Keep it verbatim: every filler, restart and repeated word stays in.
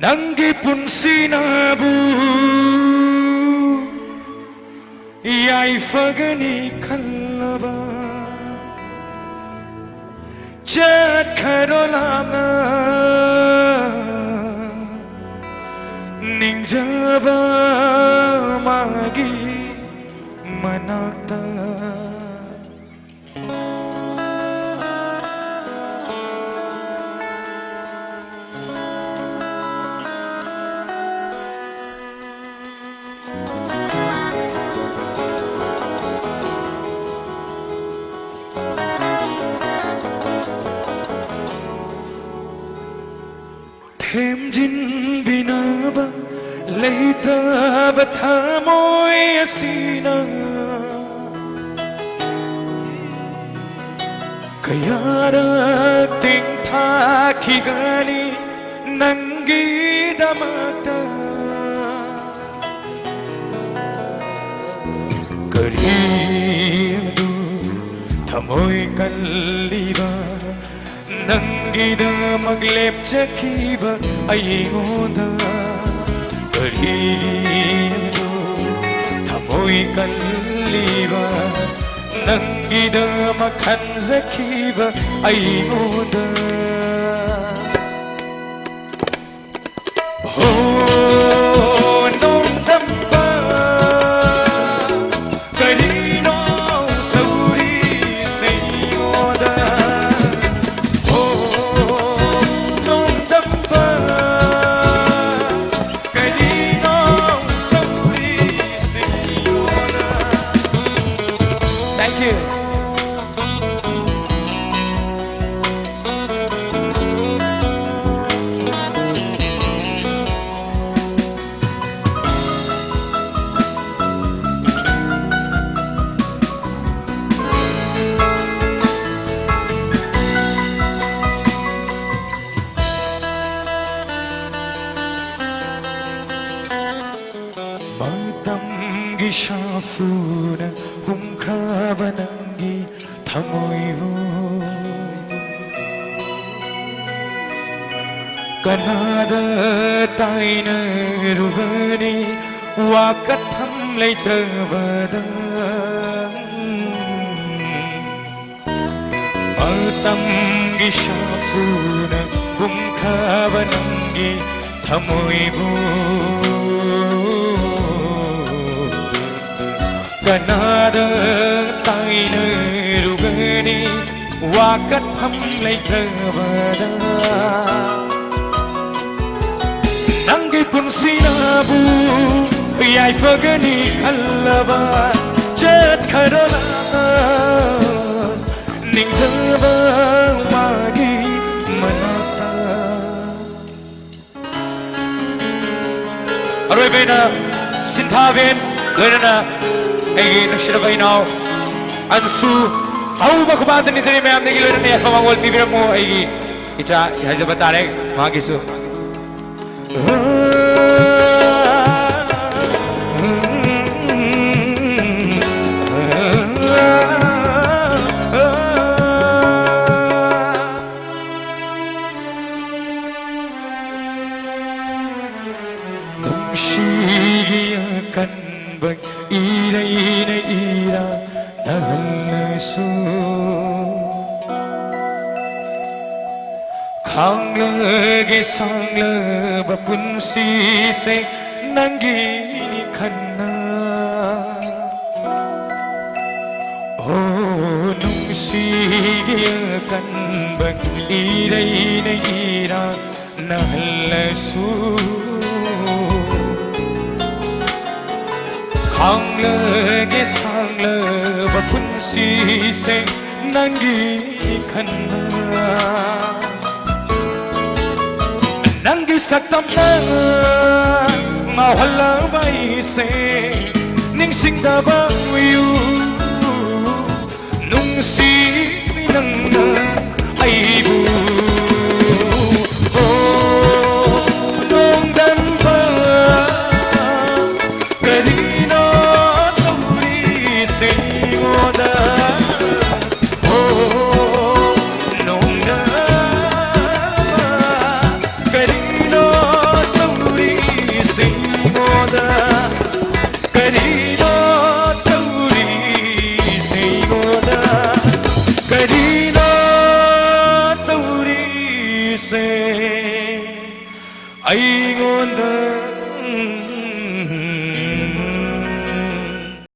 ꯅꯪꯒꯤ ꯄꯨꯟꯁꯤꯅꯕꯨ ꯌꯥꯏꯐꯒꯅꯤ ꯈꯜꯂꯕ, ꯆꯠꯈ꯭ꯔꯣ ꯂꯥꯞꯅ ꯅꯤꯡꯖꯕ ꯃꯥꯒꯤ ꯃꯅꯥꯛꯇ꯫ ꯊꯦꯝꯖꯤꯟꯕꯤꯅꯕ ꯂꯩꯇ꯭ꯔꯕ ꯊꯃꯣꯏ ꯑꯁꯤꯅ ꯀꯌꯥꯔꯛ ꯇꯦꯡꯊꯥꯈꯤꯒꯅꯤ ꯅꯪꯒꯤꯗꯃꯛꯇ? ꯀꯔꯤ ꯑꯗꯨ ꯊꯃꯣꯏ ꯀꯜꯂꯤꯕ ꯅꯪꯒꯤꯗꯃꯛ ꯂꯦꯞꯆꯈꯤꯕ ꯑꯩꯉꯣꯟꯗ? ꯀꯔꯤꯒꯤꯅꯣ ꯊꯃꯣꯏ ꯀꯜꯂꯤꯕ ꯅꯪꯒꯤꯗꯃꯛ ꯈꯟꯖꯈꯤꯕ ꯑꯩꯉꯣꯟꯗ? ꯍꯣ, ꯅꯣꯡꯗꯝꯕ, ꯀꯔꯤꯅꯣ ꯇꯧꯔꯤꯁꯦ ꯑꯩꯉꯣꯟꯗ? ꯍꯣ, ꯅꯣꯡꯗꯝꯕ, ꯀꯔꯤꯅꯣ ꯇꯧꯔꯤꯁꯦ ꯑꯩꯉꯣꯟꯗ? Thank you. ꯃꯇꯝꯒꯤ ꯁꯥꯐꯨꯅ ꯍꯨꯝꯈ꯭ꯔꯕ ꯅꯪꯒꯤ ꯊꯃꯣꯏꯕꯨ ꯀꯅꯥꯗ ꯇꯥꯏꯅꯔꯨꯒꯅꯤ ꯋꯥ ꯀꯠꯐꯝ ꯂꯩꯇꯕꯗ? ꯃꯇꯝꯒꯤ ꯁꯥꯐꯨꯅ ꯍꯨꯝꯈ꯭ꯔꯕ ꯅꯪꯒꯤ ꯊꯃꯣꯏꯕꯨ ꯀꯅꯥꯗ ꯇꯥꯏꯅꯔꯨꯒꯅꯤ ꯋꯥ ꯀꯠꯐꯝ ꯂꯩꯇꯕꯗ? ꯅꯪꯒꯤ ꯄꯨꯟꯁꯤꯅꯕꯨ ꯌꯥꯏꯐꯒꯅꯤ ꯈꯜꯂꯕ ꯆꯠꯈ꯭ꯔꯣ ꯂꯥꯛ ꯅꯤꯡꯊꯕ ꯃꯥꯒꯤ ꯃꯅꯥꯛꯇ꯫ ꯑꯔꯣꯏꯕ ꯑꯣꯏꯅ ꯁꯤꯟꯊꯥꯕꯦꯟ ꯂꯣꯏꯅꯅ ꯑꯩꯒꯤ ꯅꯨꯡꯁꯤꯔꯕ ꯏꯅꯥꯎ ꯑꯟꯁꯨ ꯑꯍꯧꯕ ꯈꯨꯕꯥꯛꯇ ꯅꯤꯖꯔꯤ ꯃꯌꯥꯝꯗꯒꯤ ꯂꯣꯏꯅꯅ ꯌꯥꯏꯐ ꯃꯪꯒꯣꯜ ꯄꯤꯕꯤꯔꯝꯃꯨ꯫ ꯑꯩꯒꯤ ꯏꯆꯥ ꯍꯥꯏꯖꯕ ꯇꯥꯔꯦ ꯃꯍꯥꯛꯀꯤꯁꯨ꯫ ꯅꯨꯡꯁꯤꯒꯤ ꯑꯀꯟꯕ ꯏꯔꯩꯅ ꯏꯔꯥ ꯅꯍꯜꯂꯁꯨ ꯈꯥꯡꯂꯒꯦ ꯁꯥꯡꯂꯕ ꯄꯨꯟꯁꯤꯁꯦ ꯅꯪꯒꯤꯅꯤ ꯈꯟꯅ꯫ ꯑꯣ ꯅꯨꯡꯁꯤꯒꯤ ꯑꯀꯟꯕ ꯏꯔꯩꯅ ꯏꯔꯥ ꯅꯍꯜꯂꯁꯨ ꯈꯥꯡꯂꯒꯦ ꯁꯥꯡꯂꯕ ꯄꯨꯟꯁꯤꯁꯦ ꯅꯪꯒꯤ ꯈꯟꯅ꯫ ꯅꯪꯒꯤ ꯁꯛꯇꯝꯅ ꯉꯥꯎꯍꯜꯂꯕ ꯑꯩꯁꯦ ꯅꯤꯡꯁꯤꯡꯗꯕ ꯎꯌꯨ ꯅꯨꯡꯁꯤꯕꯤ ꯅꯪꯅ ꯑꯩꯕꯨ꯫ ꯑꯣ ꯅꯣꯡꯗꯝꯕ ꯀꯔꯤꯅꯣ ꯇꯧꯔꯤꯁꯦ ꯑꯩꯉꯣꯟꯗ? ꯑꯣ ꯅꯣꯡꯗꯝꯕ ꯑꯩꯉꯣꯟꯗ